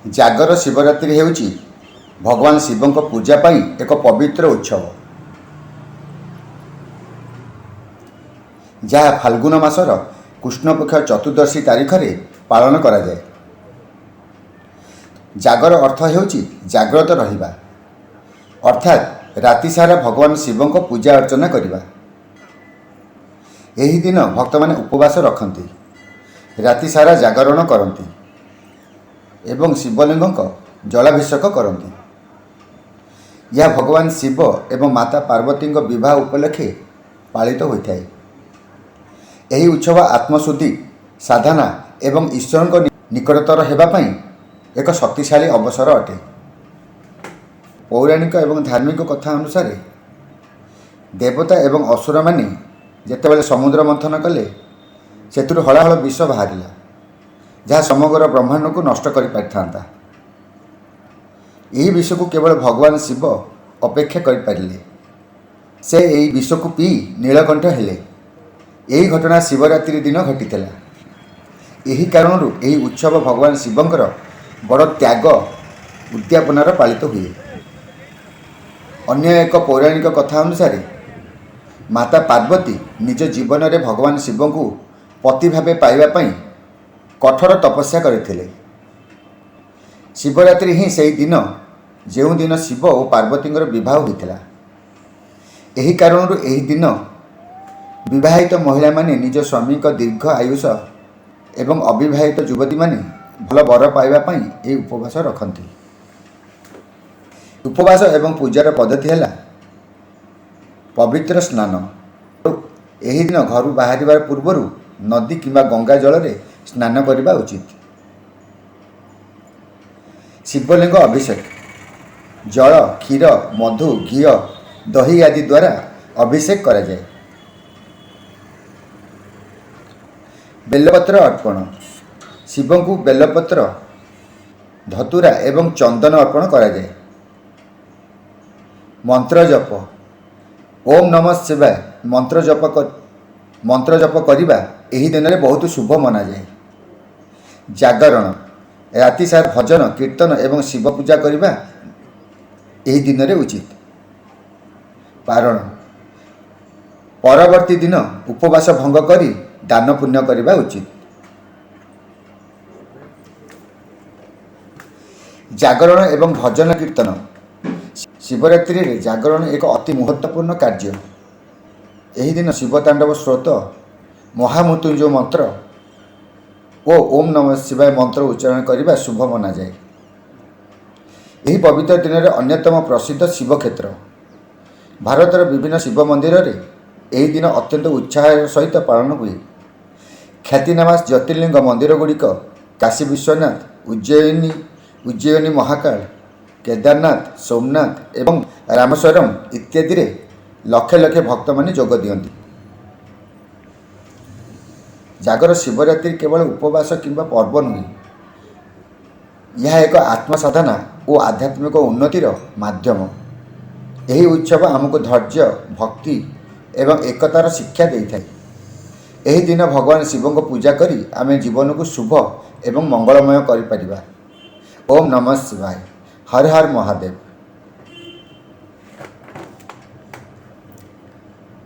ଜାଗର ଶିବରାତ୍ରି ହେଉଛି ଭଗବାନ ଶିବଙ୍କ ପୂଜା ପାଇଁ ଏକ ପବିତ୍ର ଉତ୍ସବ, ଯାହା ଫାଲ୍ଗୁନ ମାସର କୃଷ୍ଣପକ୍ଷ ଚତୁର୍ଦ୍ଦଶୀ ତାରିଖରେ ପାଳନ କରାଯାଏ। ଜାଗର ଅର୍ଥ ହେଉଛି ଜାଗ୍ରତ ରହିବା, ଅର୍ଥାତ୍ ରାତିସାରା ଭଗବାନ ଶିବଙ୍କ ପୂଜା ଅର୍ଚ୍ଚନା କରିବା। ଏହି ଦିନ ଭକ୍ତମାନେ ଉପବାସ ରଖନ୍ତି, ରାତିସାରା ଜାଗରଣ କରନ୍ତି ଏବଂ ଶିବଲିଙ୍ଗଙ୍କ ଜଳାଭିଷେକ କରନ୍ତି। ଏହା ଭଗବାନ ଶିବ ଏବଂ ମାତା ପାର୍ବତୀଙ୍କ ବିବାହ ଉପଲକ୍ଷେ ପାଳିତ ହୋଇଥାଏ। ଏହି ଉତ୍ସବ ଆତ୍ମଶୁଦ୍ଧି, ସାଧନା ଏବଂ ଈଶ୍ୱରଙ୍କ ନିକଟତର ହେବା ପାଇଁ ଏକ ଶକ୍ତିଶାଳୀ ଅବସର ଅଟେ। ପୌରାଣିକ ଏବଂ ଧାର୍ମିକ କଥା ଅନୁସାରେ, ଦେବତା ଏବଂ ଅସୁରମାନେ ଯେତେବେଳେ ସମୁଦ୍ର ମନ୍ଥନ କଲେ, ସେଥିରୁ ହଳାହଳ ବିଷ ବାହାରିଲା, ଯାହା ସମଗ୍ର ବ୍ରହ୍ମାଣ୍ଡକୁ ନଷ୍ଟ କରିପାରିଥାନ୍ତା। ଏହି ବିଷକୁ କେବଳ ଭଗବାନ ଶିବ ଅପେକ୍ଷା କରିପାରିଲେ। ସେ ଏହି ବିଷକୁ ପିଇ ନୀଳକଣ୍ଠ ହେଲେ। ଏହି ଘଟଣା ଶିବରାତ୍ରି ଦିନ ଘଟିଥିଲା। ଏହି କାରଣରୁ ଏହି ଉତ୍ସବ ଭଗବାନ ଶିବଙ୍କର ବଡ଼ ତ୍ୟାଗ ଉଦ୍ଯାପନାର ପାଳିତ ହୁଏ। ଅନ୍ୟ ଏକ ପୌରାଣିକ କଥା ଅନୁସାରେ, ମାତା ପାର୍ବତୀ ନିଜ ଜୀବନରେ ଭଗବାନ ଶିବଙ୍କୁ ପତି ଭାବେ ପାଇବା ପାଇଁ କଠୋର ତପସ୍ୟା କରିଥିଲେ। ଶିବରାତ୍ରି ହିଁ ସେହି ଦିନ, ଯେଉଁଦିନ ଶିବ ଓ ପାର୍ବତୀଙ୍କର ବିବାହ ହୋଇଥିଲା। ଏହି କାରଣରୁ ଏହି ଦିନ ବିବାହିତ ମହିଳାମାନେ ନିଜ ସ୍ୱାମୀଙ୍କ ଦୀର୍ଘ ଆୟୁଷ ଏବଂ ଅବିବାହିତ ଯୁବତୀମାନେ ଭଲ ବର ପାଇବା ପାଇଁ ଏହି ଉପବାସ ରଖନ୍ତି। ଉପବାସ ଏବଂ ପୂଜାର ପଦ୍ଧତି ହେଲା ପବିତ୍ର ସ୍ନାନ। ଏହି ଦିନ ଘରୁ ବାହାରିବା ପୂର୍ବରୁ ନଦୀ କିମ୍ବା ଗଙ୍ଗା ଜଳରେ ସ୍ନାନ କରିବା ଉଚିତ। ଶିବଲିଙ୍ଗ ଅଭିଷେକ: ଜଳ, କ୍ଷୀର, ମଧୁ, ଘିଅ, ଦହି ଆଦି ଦ୍ୱାରା ଅଭିଷେକ କରାଯାଏ। ବେଲପତ୍ର ଅର୍ପଣ: ଶିବଙ୍କୁ ବେଲପତ୍ର, ଧତୁରା ଏବଂ ଚନ୍ଦନ ଅର୍ପଣ କରାଯାଏ। ମନ୍ତ୍ର ଜପ: ଓମ୍ ନମଃ ଶିବାୟ ମନ୍ତ୍ର ଜପ କରିବା ଏହି ଦିନରେ ବହୁତ ଶୁଭ ମନାଯାଏ। ଜାଗରଣ: ରାତିସାରା ଭଜନ, କୀର୍ତ୍ତନ ଏବଂ ଶିବ ପୂଜା କରିବା ଏହି ଦିନରେ ଉଚିତ। ପାରଣ: ପରବର୍ତ୍ତୀ ଦିନ ଉପବାସ ଭଙ୍ଗ କରି ଦାନ ପୁଣ୍ୟ କରିବା ଉଚିତ। ଜାଗରଣ ଏବଂ ଭଜନ କୀର୍ତ୍ତନ: ଶିବରାତ୍ରିରେ ଜାଗରଣ ଏକ ଅତି ମହତ୍ତ୍ୱପୂର୍ଣ୍ଣ କାର୍ଯ୍ୟ। ଏହି ଦିନ ଶିବ ତାଣ୍ଡବ ସ୍ତୋତ୍ର, ମହାମୃତ୍ୟୁଞ୍ଜୟ ମନ୍ତ୍ର ଓ ଓମ୍ ନମଃ ଶିବାୟ ମନ୍ତ୍ର ଉଚ୍ଚାରଣ କରିବା ଶୁଭ ମନାଯାଏ। ଏହି ପବିତ୍ର ଦିନରେ ଅନ୍ୟତମ ପ୍ରସିଦ୍ଧ ଶିବକ୍ଷେତ୍ର ଭାରତର ବିଭିନ୍ନ ଶିବ ମନ୍ଦିରରେ ଏହି ଦିନ ଅତ୍ୟନ୍ତ ଉତ୍ସାହର ସହିତ ପାଳନ ହୁଏ। ଖ୍ୟାତିନାମା ଜ୍ୟୋତିର୍ଲିଙ୍ଗ ମନ୍ଦିରଗୁଡ଼ିକ କାଶୀ ବିଶ୍ୱନାଥ, ଉଜ୍ଜୟିନୀ ଉଜ୍ଜୟିନୀ ମହାକାଳ, କେଦାରନାଥ, ସୋମନାଥ ଏବଂ ରାମେଶ୍ୱରମ ଇତ୍ୟାଦିରେ ଲକ୍ଷ ଲକ୍ଷ ଭକ୍ତମାନେ ଯୋଗ ଦିଅନ୍ତି। ଜାଗର ଶିବରାତ୍ରି କେବଳ ଉପବାସ କିମ୍ବା ପର୍ବ ନୁହେଁ, ଏହା ଏକ ଆତ୍ମସାଧନା ଓ ଆଧ୍ୟାତ୍ମିକ ଉନ୍ନତିର ମାଧ୍ୟମ। ଏହି ଉତ୍ସବ ଆମକୁ ଧୈର୍ଯ୍ୟ, ଭକ୍ତି ଏବଂ ଏକତାର ଶିକ୍ଷା ଦେଇଥାଏ। ଏହି ଦିନ ଭଗବାନ ଶିବଙ୍କ ପୂଜା କରି ଆମେ ଜୀବନକୁ ଶୁଭ ଏବଂ ମଙ୍ଗଳମୟ କରିପାରିବା। ଓମ୍ ନମଃ ଶିବାୟ। ହର ହର ମହାଦେବ।